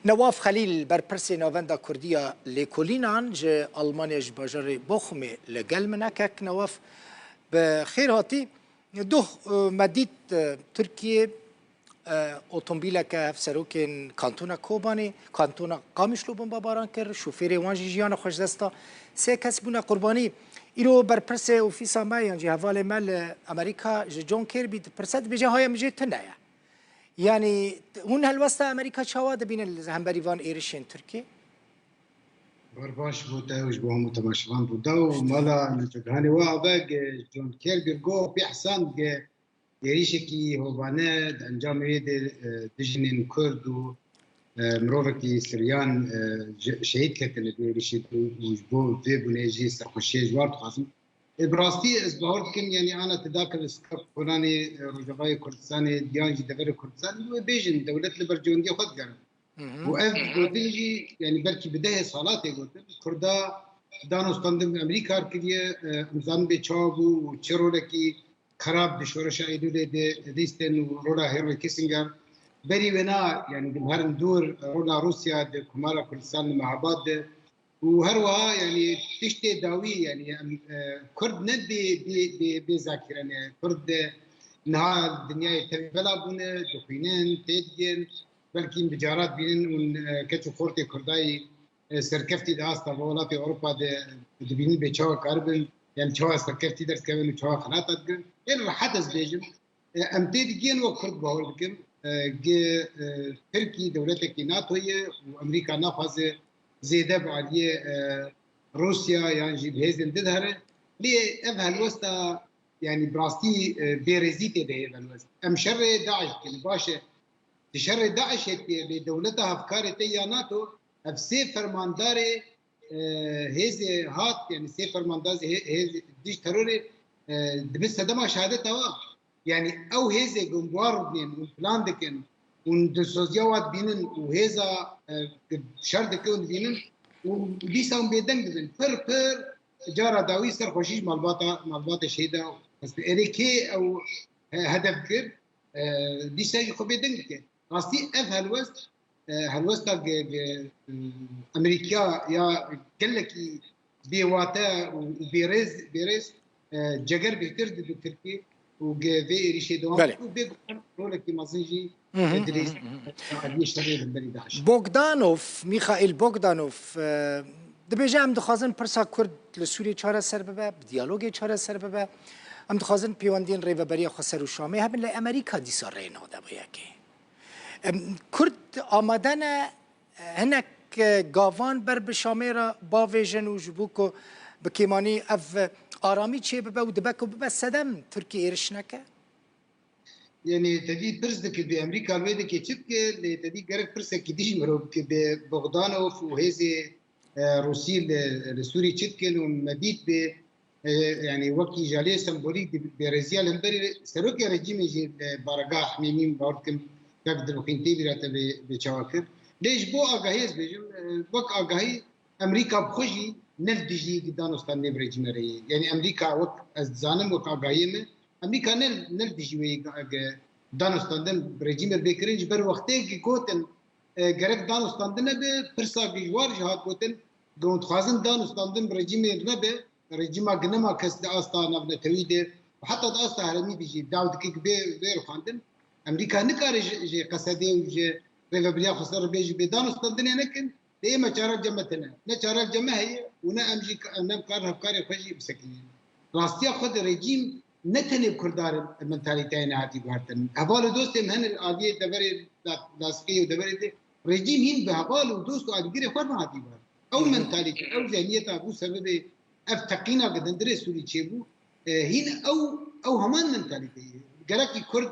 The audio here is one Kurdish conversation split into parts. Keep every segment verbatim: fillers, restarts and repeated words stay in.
Newaf Xelîl, berpirsê Navenda Kurdî ya Lêkolînan ji Almanya, ji bajarê Bochumê li gel min e. Kek Newaf, bi xêr hatî. Doh, e, me dît, e, Tirkiye, e, otomobîleke hevserokên kantona Kobanê, kantona Qamişlo bombebaran kir, şofêrê wan jî jiyana xwe ji dest da. Sê kes bûne qurbanî. Îro berpirsê ofîsa me yan jî hevalê me li Amerîka ji John Kirby dipirse, dibêje, haya min jê tune ye. Yanî, hûn helwesta Amerîka çawa dibînin li hemberî van êrişên Tirkiyê? Bar baş bo te û ji bo hemû temaşevan Rûdaw. Mala li Cîhanê we ave ge John Kirby go pê hesand ge êrişekî hovane di encamê wê de, e, dijinên Kurd û, e, mirovekî Siryan, e, ji, şehîd ketine di êrişê de û ji bo vê bûnê jî serxweşiyê ji wan dixwazim. E, bi rastî ez bawer dikim, yanî ana te dake li Sika Kolanê, e, Rojavayê Kurdistanê, yan jî deverê Kurdistanê, wê bêjin, dewlet li ber cihundiya xwe digere. Û ev gotin jî, yanî belkî bi dehê sala tê gotin, Kurda danûstandin bi Amerîka kiriye, e, em zanin bê çawa bû û çi rolekî xerab di şoreşa Eylûlê de lîstin û rola Henry Kissinger. Berî wêna, yanî di herin dûr, rola Rûsya di Komara Kurdistan li Mehabad de. Û her wiha, yanî, tiştê dawî, yanî, em, e, Kurd ne bê, bê, bê, bê zakirane. Kurd de niha dinyayê tevî bela bûne, dixwînin, têdigin, belkî bi cara dibînin û, e, keç û xortê Kurdayî, e, serkeftî di asta welatê Ewropa de dibînin bê çawa karibin, yanî çawa serkeftî derdikevin û çawa xelata dikin. Ên rehet ez bêjim. E, em tê digihên wek Kurd bawer dikim, e, gi, e, Tirkî dewletekî NATO ye û Amerîka naxwaze zêde bi aliyê, e, Rûsya yan jî bi hêzên din here. Lê ev helwesta, yanî bi rastî, e, bêrêzî tê de heye helwest. Em şerê DAIŞ dikin, baş e. Di şerê DAIŞê tê, lê dewleta hevkarê te ya NATO, ev sê fermandarê, e, hêzê hat, yanî sê fermandazê hê-, hêz dij terorê, e, dibe sedema şehadeta wa. Yanî ew hêzê ku em bi wan rûdinên û plan dikin û dilsoziya wa dibînin û hêza, e, ku şer dike hûn dibînin û dîsa hûn bêdeng dibin. Pir pir cara dawî serxweşî ji malbata, malbatê şehîda xistin. Erê kê ew he-, hedef kir, e, dîsa jî xwe bêdeng dike. Rastî ev helwest, e, helwesta ge, ge, e, Amerîka ya gelekî bêwate û, û bêrêz, bêrêz, e, ceger bêhtir didu Tirkî û ge vê êrîşê dewam Belê. Û bêguman rolekî mezin jî, Hı hı, e, dilîst, hı hı, hı hı. e, aliyê şerê li hemberî DAIŞ. Bogdanov, Michail Bogdanov, e, dibêje, em dixwazin pirsa Kurd li Sûriyê çareser bibe, bi diyalogê çareser bibe. Em dixwazin pêwendiyên rêveberiya Xweser û Şamê hebin, lê Amerîka dîsa rê nade bo yekê. Em, Kurd amade ne, e, hinek, e, gavan ber bi Şamê re bavêjin û ji bo ku bi kêmanî ev, e, aramî çêbibe û dibe ku bibe sedem Tirkiye êriş neke? Yanî te dî pirs dike, bi Amerîka li wê dike çi dike, lê te dî gerek pirsekî dî ji mirov bike, bi Bogdanov û hêzê, e, Rûsî li, li Sûrî çi dikin û me dît bi, e, yanî wekî jalê sembolîk di bêrêziya li hemberî serokê rejîmê jî li baregaha Hemêmî, bawer dikim, kek Dilbixwîn tê bîra te bê, bê çawa kir. Lê ji bo agahî ez bêjim, e, wek agahî Amerîka bi xwe jî ne li dijî danûstandinê bi rejîmê re ye. Yanî Amerîka wek ez dizanim, wek agahiyê min, Amerîka ne, ne li dijî wê ye ge danûstandin bi rejîmê re bê kirin, ji ber wextê ku gotin, e, gerek danûstandin nebe, pirsa ku ji war jî hat gotin, ku hûn dixwazin danûstandin bi rejîmê re nebe, rejîma ku nema kes di asta navnetewî de û heta di asta herêmî de jî daw dike ku bê, bê rûxandin. Amerîka nikare ji, ji Qesedê û ji rêveberiya Xweser re bêje bê danûstandinê nekin, lê ê me çarek cem me tune. Ne çarek cem me heye û ne em jî ka-, ne em karin hevkarê xwe jî bisekinînin. Rastiya xwe de rejîm ne tenê bi Kurdan re mentalîteyê nehatî guhertin. Heval û dostê min hene li aliyê deverê la-, lasiqiyê û deverê de rejîm hîn bi heval û dost û alîgirê xwe nehatî guhertin. Ew Hı hı. mentalîte, ew zehniyeta bû sebebê ev teqîna ku di hundirê Sûrî çêbû, e, hîn ew, ew heman mentalîte ye. Gerekî Kurd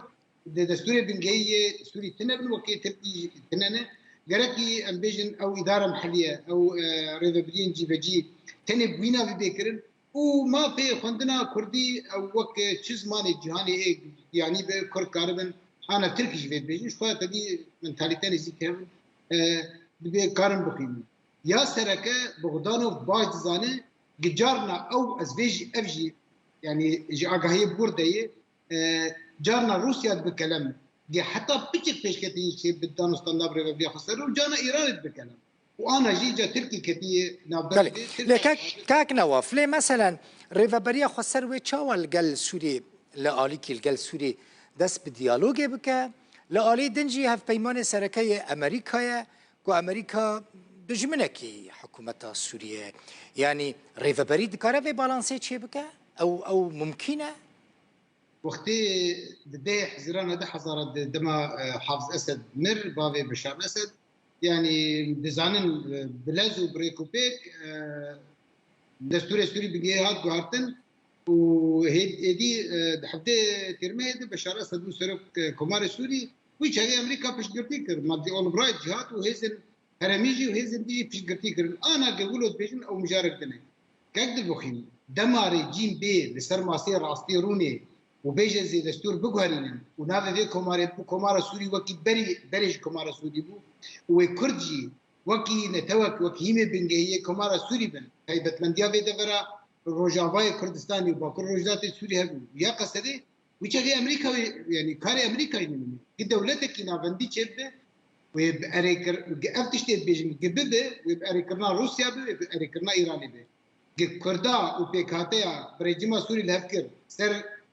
di destûrê bingehî yê Sûrî tune bin, wekî Tirkî jî tune ne. Gerekî em bêjin ew îdara mehellî ye, ew, e, rêvebiriyên cîbecî tenê bi wî navî bê kirin. Û mafê xwendina kurdî ew wek çi zimanê cîhanê ê giyanî be, kurd karibin, ana tirkî jî vê dibêjin, ji xwe ya tevî mentalîte nêzîk hebin, e, dibê karin bixwînin. Ya sereke Bogdanov baş dizane, gi carna ew, ez vê jî, ev jî, yanî ji agahiyê bûr de ye, e, carna Rûsya dibe kelem, Gê heta piçek pêşketinî çê bi danûstanda bi rêveberiya xweser û cana Îranê dibikene. Û ana jî ca Tirkî ketiye navber. Belê. Lê kek, kek Newaf, lê meselen rêveberiya xweser wê çawa li gel Sûriyê, li alîkî li gel Sûriyê dest bi diyalogê bike? Li alî din jî hevpeymanê sereke yê Amerîka ye ku Amerîka dijminekî hikûmeta Sûriyê ye. Yanî rêveberî dikare vê balansê çêbike? Ew, ew mumkîn e? Wextê di deh Hezîrana du hezar de dema, e, Hafiz Esed mir, bavê Beşar Esed, yanî dizanin, e, bi lez û bi rêk û pêk, e, destûrê Sûrî bi gihê hat guhertin û hê-, êdî, e, di hevdê Tîrmehê de Beşar Esed bû serok, e, komarê Sûrî. Wî çaxê Amerîka piştgirtî kir. Madî Albright jî hat û hêzên herêmî jî û hêzên dî jî piştgirtî kirin. Ana ge wilo dibêjin ew mijarek din e. Kek Dilbixîn, dema rejîm bê li ser masê rastî rûnê û bêje zê destûr biguherînin û navê vê komarê bû Komara Sûrî wekî berî, berê ji Komara Sûrî bû û wê Kurd jî wekî netewek, wekî hîmê bingehî yê Komara Sûrî bin. Taybetmendiya vê devera Rojavayê Kurdistanê û Bakur Rojhilatê Sûrî hebû. Ya Qesedê, wî çaxê Amerîka wê, yanî karê Amerîkayê nîne. Gi dewletekî navendî çêbibe, wê bi erêkir-, gi ev tiştê dibêjin, gi bibe, wê bi erêkirina Rûsya be, wê bi erêkirina Îranê be. Gi Kurda û pêkhateya bi rejîma Sûrî li hev kir, ser,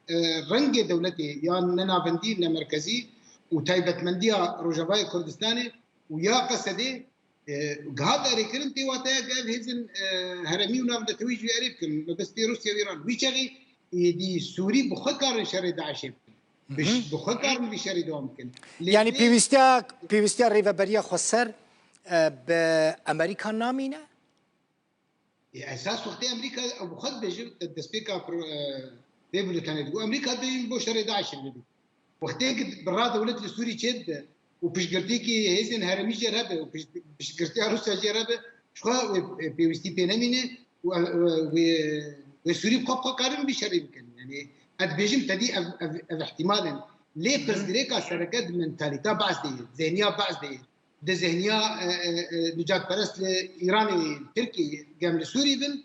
e, rengê dewletê ya ne navendî, ne merkezî û taybetmendiya Rojavayê Kurdistanê û ya Qesedê, e, gihat erêkirin, tê wateya ku ev hêzên, e, herêmî û navnetewî jî erê bikin, mebestê Rûsya û Îran. Wî çaxê êdî Sûrî bi xwe karin şerê DAIŞê bikin. Bi, bi xwe karin vî şerê dewam bikin. Lê Yanî vê pêwîstiya, pêwîstiya rêveberiya xweser, e, bi Amerîka namîne? Ê, esas wextê Amerîka ew bi xwe dibêje, te destpêka pro-, e, vê bulletenê digot. Amerîka dibêjin bo şerê DAIŞê dibê. Wextê ki bi ra dewlet li Sûrî çêdibe û piştgirtîkî hêzên herêmî jê re be û pişt-, piştgirtiya Rûsya jê re be, ji xwe wê, e, pêwîstî pê nemîne û, e, e, wê, wê Sûrî bi xwe bi xwe karin vî şerî bikin. Yanî ez dibêjim te dî ev, ev, ev ihtimal in. Lê pirsgirêka sereke di mentalîta Be'sdê ye, zehniya Be'sdê ye. Di zehniya, e, e, e, nicatperest li Îranê, Tirkiyê, gem li Sûrî bin,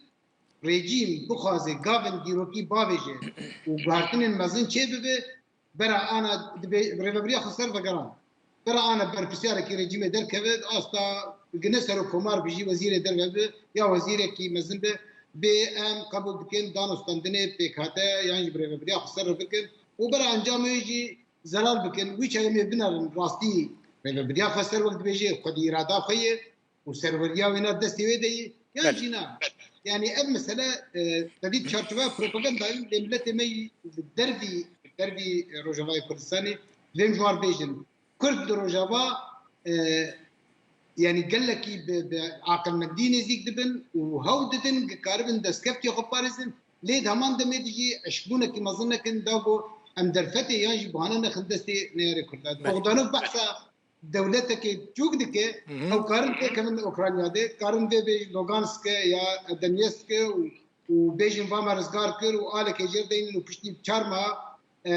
rejîm bixwaze gavên dîrokî bavêje û guhertinên mezin çêbibe, bera ana dibe rêveberiya xweser vegeran. Bera ana berpirsyareke rejîmê derkeve, asta gine serokkomar bi jî wezîrê derve bi ya wezîrekî mezin bi, bê em qebûl dikin danûstandinê pêkhate yan jî bi rêveberiya xweser re bikin û bera encamê wê jî zelal bikin. Wî çaxê em ê binerin rastî rêveberiya xweser wek dibêje xwedî îrada xwe ye û serweriya wêna destê wê de ye, yan Belê. jî na. Yanî ev mesele, e, tevî çarçoveya propagandayê lê miletê me yî li dervî, dervî, e, Rojavayê Kurdistanê vêm ji war bêjin. Kurd li Rojava, e, yanî gelekî bi, bi aqilmendî nêzîk dibin û hewl didin, ki karibin destkeftê xwe parêzin. Lê di heman demê de jî eşkbûnekî mezin nekin, da ku em derfetê yan jî bahane nexin destê neyarê Kurdan. Belê. Bogdanov behsa dewletekê çûk dike, Hı hı. ew karin têkevin li Ukrayna de, karin vê bê Lugansk ya Donetsk û, û bêjin va me rizgar kir û alekê jêr deynin û piştî çar meha, e,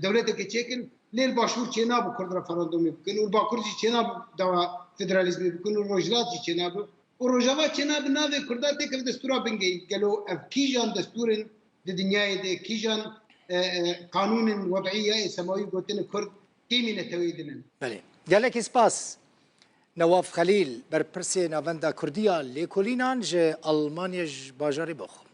dewletekê çêkin. Lê li Başûr çênabe Kurd referandumê bikin û li Bakur jî çênabe dawa federalîzmê bikin û Rojhilat jî çênabe. Û Rojava çênabe navê Kurda têkeve destûra bingehî. Gelo ev kîjan destûr in di dinyayê de, kîjan, e, e, qanûnên wed'î ya ê semawî gotine Kurd kêmî neteweyê din in? Belê. Gelekî spas. Newaf Xelîl, berpirsê Navenda Kurdî ya Lêkolînan ji Almanyê ji bajarê Bochum.